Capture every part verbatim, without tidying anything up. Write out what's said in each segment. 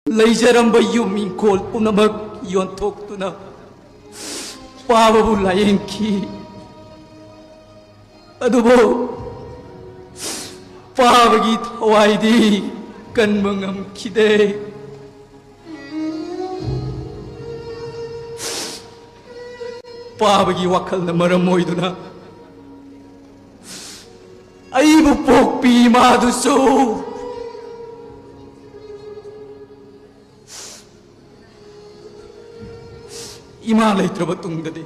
ꯂꯩꯖꯔꯝꯕ ꯌꯨꯝ ꯏꯪꯈꯣꯜ ꯄꯨꯝꯅꯃꯛ ꯌꯣꯟꯊꯣꯛꯇꯨꯅ ꯄꯥꯕꯕꯨ ꯂꯥꯌꯦꯡꯈꯤ꯫ ꯑꯗꯨꯕꯨ ꯄꯥꯕꯒꯤ ꯊꯋꯥꯏꯗꯤ ꯀꯟꯕ ꯉꯝꯈꯤꯗꯦ꯫ ꯄꯥꯕꯒꯤ ꯋꯥꯈꯜꯅ ꯃꯔꯝ ꯑꯣꯏꯗꯨꯅ ꯑꯩꯕꯨ ꯄꯣꯛꯄꯤ ꯏꯃꯥꯗꯨꯁꯨ ꯏꯃꯥ ꯂꯩꯇ꯭ꯔꯕ ꯇꯨꯡꯗꯗꯤ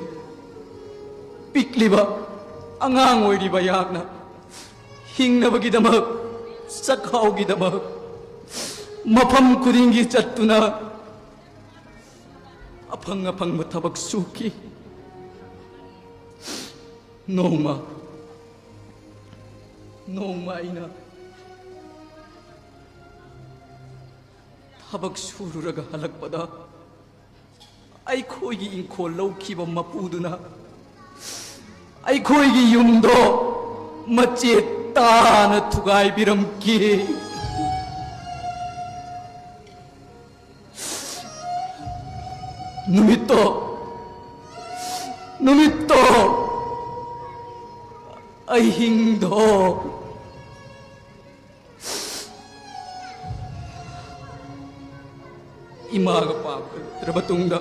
ꯄꯤꯛꯂꯤꯕ ꯑꯉꯥꯡ ꯑꯣꯏꯔꯤꯕ ꯑꯩꯍꯥꯛꯅ ꯍꯤꯡꯅꯕꯒꯤꯗꯃꯛ, ꯆꯥꯛꯈꯥꯎꯒꯤꯗꯃꯛ ꯃꯐꯝ ꯈꯨꯗꯤꯡꯒꯤ ꯆꯠꯇꯨꯅ ꯑꯐꯪ ꯑꯐꯪꯕ ꯊꯕꯛ ꯁꯨꯈꯤ꯫ ꯅꯣꯡꯃ, ꯅꯣꯡꯃ ꯑꯩꯅ ꯊꯕꯛ ꯁꯨꯔꯨꯔꯒ ꯍꯜꯂꯛꯄꯗ, ꯑꯩꯈꯣꯏꯒꯤ ꯏꯪꯈꯣꯜ ꯂꯧꯈꯤꯕ ꯃꯄꯨꯗꯨꯅ ꯑꯩꯈꯣꯏꯒꯤ ꯌꯨꯝꯗꯣ ꯃꯆꯦꯠ ꯇꯥꯅ ꯊꯨꯒꯥꯏꯕꯤꯔꯝꯈꯤ꯫ ꯅꯨꯃꯤꯠꯇꯣ, ꯅꯨꯃꯤꯠꯇꯣ, ꯑꯍꯤꯡꯗꯣ, ꯏꯃꯥꯒ ꯄꯥꯕꯒ ꯂꯩꯇ꯭ꯔꯕ ꯃꯇꯨꯡꯗ,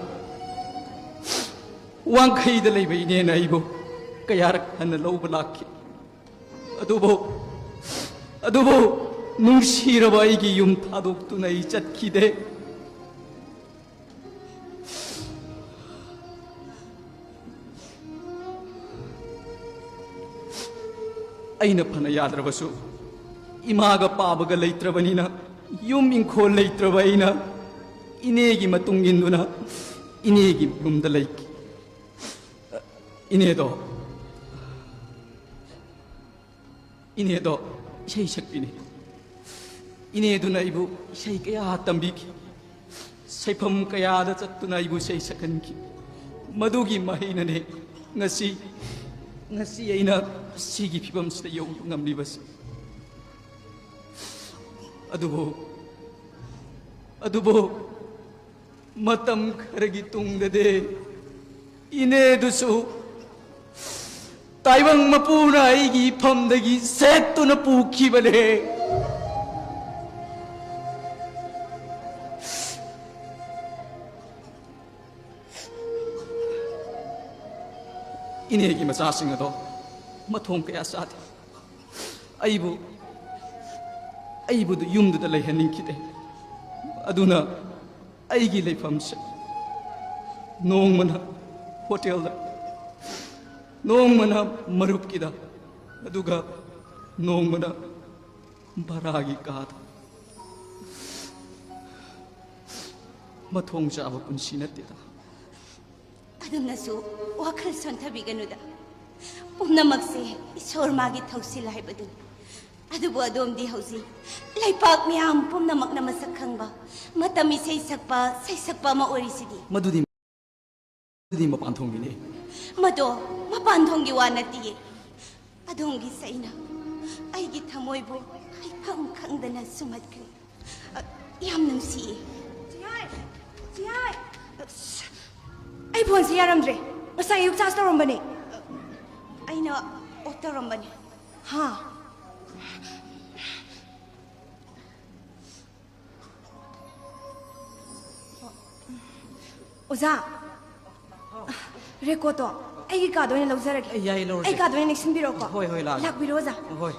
ꯋꯥꯡꯈꯩꯗ ꯂꯩꯕ ꯏꯅꯦꯅ ꯑꯩꯕꯨ ꯀꯌꯥꯔꯛ ꯍꯟꯅ ꯂꯧꯕ ꯂꯥꯛꯈꯤ꯫ ꯑꯗꯨꯕꯨ, ꯑꯗꯨꯕꯨ ꯅꯨꯡꯁꯤꯔꯕ ꯑꯩꯒꯤ ꯌꯨꯝ ꯊꯥꯗꯣꯛꯇꯨꯅ ꯑꯩ ꯆꯠꯈꯤꯗꯦ꯫ ꯑꯩꯅ ꯐꯅ ꯌꯥꯗ꯭ꯔꯕꯁꯨ, ꯏꯃꯥꯒ ꯄꯥꯕꯒ ꯂꯩꯇ꯭ꯔꯕꯅꯤꯅ, ꯌꯨꯝ ꯏꯪꯈꯣꯜ ꯂꯩꯇ꯭ꯔꯕ ꯑꯩꯅ, ꯏꯅꯦꯒꯤ ꯃꯇꯨꯡ ꯏꯟꯗꯨꯅ ꯏꯅꯦꯒꯤ ꯌꯨꯝꯗ ꯂꯩꯈꯤ꯫ ꯏꯅꯦꯗꯣ, ꯏꯅꯦꯗꯣ ꯏꯁꯩ ꯁꯛꯄꯤꯅꯤ꯫ ꯏꯅꯦꯗꯨꯅ ꯑꯩꯕꯨ ꯏꯁꯩ ꯀꯌꯥ ꯇꯝꯕꯤꯈꯤ꯫ ꯁꯩꯐꯝ ꯀꯌꯥꯗ ꯆꯠꯇꯨꯅ ꯑꯩꯕꯨ ꯏꯁꯩ ꯁꯛꯍꯟꯈꯤ꯫ ꯃꯗꯨꯒꯤ ꯃꯍꯩꯅꯅꯦ ꯉꯁꯤ, ꯉꯁꯤ ꯑꯩꯅ ꯁꯤꯒꯤ ꯐꯤꯕꯝꯁꯤꯗ ꯌꯧꯕ ꯉꯝꯂꯤꯕꯁꯤ꯫ ꯑꯗꯨꯕꯨ ꯑꯗꯨꯕꯨ ꯃꯇꯝ ꯈꯔꯒꯤ ꯇꯨꯡꯗꯗꯤ ꯏꯅꯦꯗꯨꯁꯨ ꯇꯥꯏꯕꯪ ꯃꯄꯨꯅ ꯑꯩꯒꯤ ꯏꯐꯝꯗꯒꯤ ꯁꯦꯠꯇꯨꯅ ꯄꯨꯈꯤꯕꯅꯦ꯫ ꯏꯅꯦꯒꯤ ꯃꯆꯥꯁꯤꯡ ꯑꯗꯣ ꯃꯊꯣꯡ ꯀꯌꯥ ꯆꯥꯗꯦ꯫ ꯑꯩꯕꯨ, ꯑꯩꯕꯨ ꯌꯨꯝꯗꯨꯗ ꯂꯩꯍꯟꯅꯤꯡꯈꯤꯗꯦ꯫ ꯑꯗꯨꯅ ꯑꯩꯒꯤ ꯂꯩꯐꯝꯁꯦ ꯅꯣꯡꯃꯅ ꯍꯣꯇꯦꯜꯗ, ꯅꯣꯡꯃꯅ ꯃꯔꯨꯞꯀꯤꯗ, ꯑꯗꯨꯒ ꯅꯣꯡꯃꯅ ꯚꯔꯥꯒꯤ ꯀꯥꯗ꯫ ꯃꯊꯣꯡ ꯆꯥꯕ ꯄꯨꯟꯁꯤ ꯅꯠꯇꯦꯗ꯫ ꯑꯗꯨꯝꯅꯁꯨ ꯋꯥꯈꯜ ꯁꯣꯟꯊꯕꯤꯒꯅꯨꯗ꯫ ꯄꯨꯝꯅꯃꯛꯁꯦ ꯏꯁꯣꯔ ꯃꯥꯒꯤ ꯊꯧꯁꯤꯜ ꯍꯥꯏꯕꯗꯨꯅꯤ꯫ ꯑꯗꯨꯕꯨ ꯑꯗꯣꯝꯗꯤ ꯍꯧꯖꯤꯛ ꯂꯩꯄꯥꯛ ꯃꯤꯌꯥꯝ ꯄꯨꯝꯅꯃꯛꯅ ꯃꯁꯛ ꯈꯪꯕ ꯃꯇꯝ ꯏꯁꯩ ꯁꯛꯄ ꯁꯩꯁꯛꯄ ꯑꯃ ꯑꯣꯏꯔꯤꯁꯤꯗꯤ꯫ ꯃꯗꯨꯗꯤ, ꯃꯗꯨꯗꯤ ꯃꯄꯥꯟ ꯊꯣꯡꯒꯤꯅꯤ꯫ ꯃꯗꯣ ꯃꯄꯥꯟ ꯊꯣꯡꯒꯤ ꯋꯥ ꯅꯠꯇꯤꯌꯦ꯫ ꯑꯗꯣꯝꯒꯤ ꯁꯩꯅ ꯑꯩꯒꯤ ꯊꯃꯣꯏꯕꯨ ꯍꯥꯏꯐꯝ ꯈꯪꯗꯅ ꯁꯨꯝꯍꯠꯈ꯭ꯔꯦ꯫ ꯑ, ꯌꯥꯝ ꯅꯨꯡꯁꯤꯌꯦ꯫ ꯆꯤꯌꯥꯏ! ꯆꯤꯌꯥꯏ! ꯑꯁ, ꯑꯩ ꯐꯣꯟꯁꯦ ꯌꯥꯔꯝꯗ꯭ꯔꯦ꯫ ꯉꯁꯥꯏ ꯑꯌꯨꯛ ꯆꯥꯔꯖ ꯇꯧꯔꯝꯕꯅꯦ꯫ ꯑꯩꯅ ꯑꯣꯐ ꯇꯧꯔꯝꯕꯅꯦ꯫ ꯍꯥ? ꯑꯣꯖꯥ, ꯔꯦꯀꯣꯔꯠꯇꯣ ꯑꯩꯒꯤ ꯀꯥꯗ ꯑꯣꯏꯅ ꯂꯧꯖꯔꯒꯦ꯫ ꯑꯩ ꯌꯥꯏ, ꯂꯧꯔꯁꯦ꯫ ꯑꯩ ꯀꯥꯗ ꯑꯣꯏꯅ ꯅꯦꯛꯁꯤꯟꯕꯤꯔꯛꯑꯣꯀꯣ꯫ ꯍꯣꯏ, ꯍꯣꯏ, ꯂꯥꯛꯑꯒꯦ꯫ ꯂꯥꯛꯄꯤꯔꯣ, ꯑꯣꯖꯥ꯫ ꯍꯣꯏ꯫